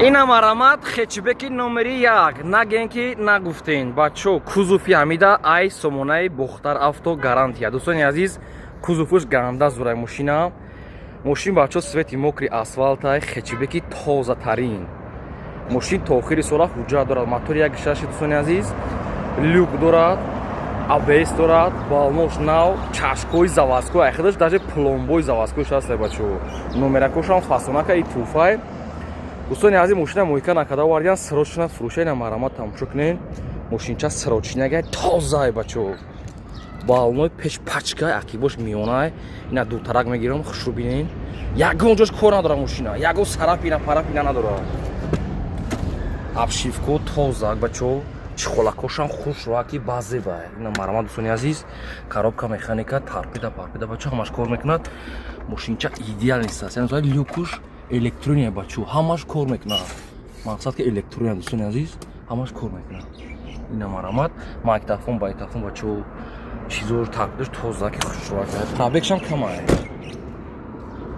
Ина, марамат, хэтчбеки номери 1. Нагем, ки нагуфтен, бачо. Кузови ҳамида ай сомонаи Бохтар Авто гарантия. Дӯстони азиз, кузовуш ганда зурай мошина. Мошин, бачо, цвети мокрый асфалтай, хэтчбеки тозатарин. Мошин то охири сола ҳуҷҷат дорад. Мотори 1,6, дӯстони азиз, люк дорад, АБС дорад, балонош нав, чашкои заводской, айхидаш даже пломбои заводскойш ҳаста, бачо. Номеракошам фасонака и туфай. Дӯстони азиз, мошина мойка накарда овардиян, срочно фурӯша. Ина, марамат, тамошо кунен, мошинча срочныйгай, тозай, бачо. Балонои пеш пачкай, акибош миёнай. Ина, дуртарак мегирам, хушрӯ бинен. Ягон ҷош кор надора мошина, ягон сарапина парапина надора. Обшивко тозак, бачо, чехолакошам хушрӯаки базебай. Ина, марамат, дӯстони азиз, коробка механика, торпеда парпеда, бачо, ҳамаш кор мекунад. Мошинча идеал нест аст. Люкуш электрония, бачо, ҳамаш кор мекунад. Мақсад ки электрония, дӯстони азиз, ҳамаш кор мекунад. Ина, марамат, магнитофон, байтофон, бачо, чизо торпедаш тозаки, хушрӯак. Пробегшам камай,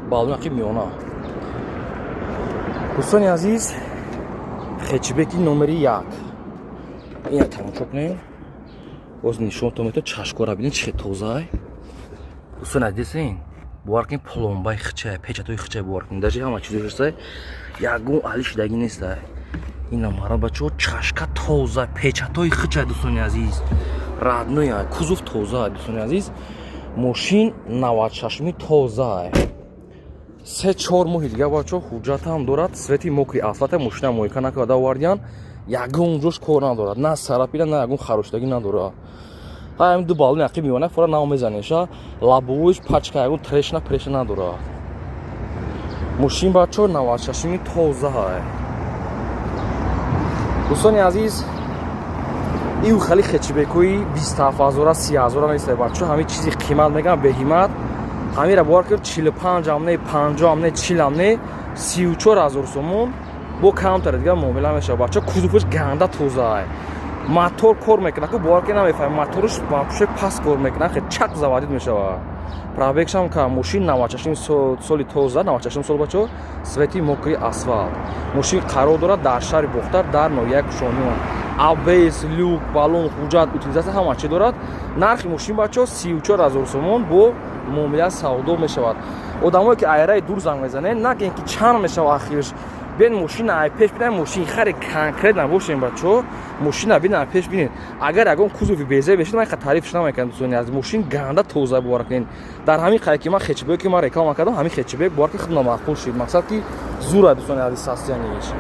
балонаки миёна. Дӯстони азиз, хэтчбеки номери 1, ина тамошо кунем. Боз нишонтон метавон. Чашкора бинед, чӣ хел тозай, дӯстони азиз. Бовар кунед, пломбаи хичай, печатои хичай, бовар кунед, даже ҳама чизо ҳастай, ягон али шидагӣ нестай. Ина, мара, бачаҳо, чашка тоза, печатои хичай, дӯстони азиз, родной, кузов тоза. Дӯстони азиз, мошин 96-ми, тоза, 3-4 моҳи дига, бачаҳо, ҳуҷҷатам дорад. Цвети мокрый асфалта. Мошина мойка накарда овардиян, ягон ҷош кор надорад, на царапина, на ягон хароштагӣ надорад. Ҳамин ду балони ақиб миёна фора нав мезанеша. Лобовойш пачка, ягон трещина прешина надорад мошин, бачаҳо, 96-ми, тоза. Дӯстони азиз, ив хали хэтчбекҳои 27 ҳазора, 30 ҳазора нест, бачаҳо. Ҳамин чизи қимат мегӯям, беҳимат. Ҳамира бовар кунед, 45 ам не, 50 ам не, 40 ам не, 34 000 сомон бо камтаре дигар муомила мешавад, бачаҳо. Кузоваш ганда тозаа, мотор кор мекунад ку, бовар ки намефаҳм, моторш пуше паст кор мекунад, хе чак заводить мешавад. Пробегшам ка, мошин 96 соли, тоза, 96 сол, бачаҳо, цвети мокрый асфалт. Мошин қарор дорад дар шаҳри Бохтар, дар ноҳияи Кушониён. АБС, люк, балон, ҳуҷҷат, утилизация, ҳама чи дорад. Нархи мошин, бачаҳо, 34 000 сомон, бо муомила савдо мешавад. Одамое ки айраи дур занг мезанед, нагем, ки чанд мешавад ахирш. Биёед, мошина ай пеш бинед, мошин хари конкретно бошем, бачаҳо. Мошина бинед, ай пеш бинед. Агар ягон кузови безе бешид, ман таърифш намекунам. Дӯстони азиз, мошин ганда тоза, бовар кунед. Дар ҳамин қайд ки ман хэтчбек, ки ман реклама кардам, ҳамин хэтчбек, бовар ки, худна маъқул шид. Мақсад ки зура, дӯстони азиз, состояниеш.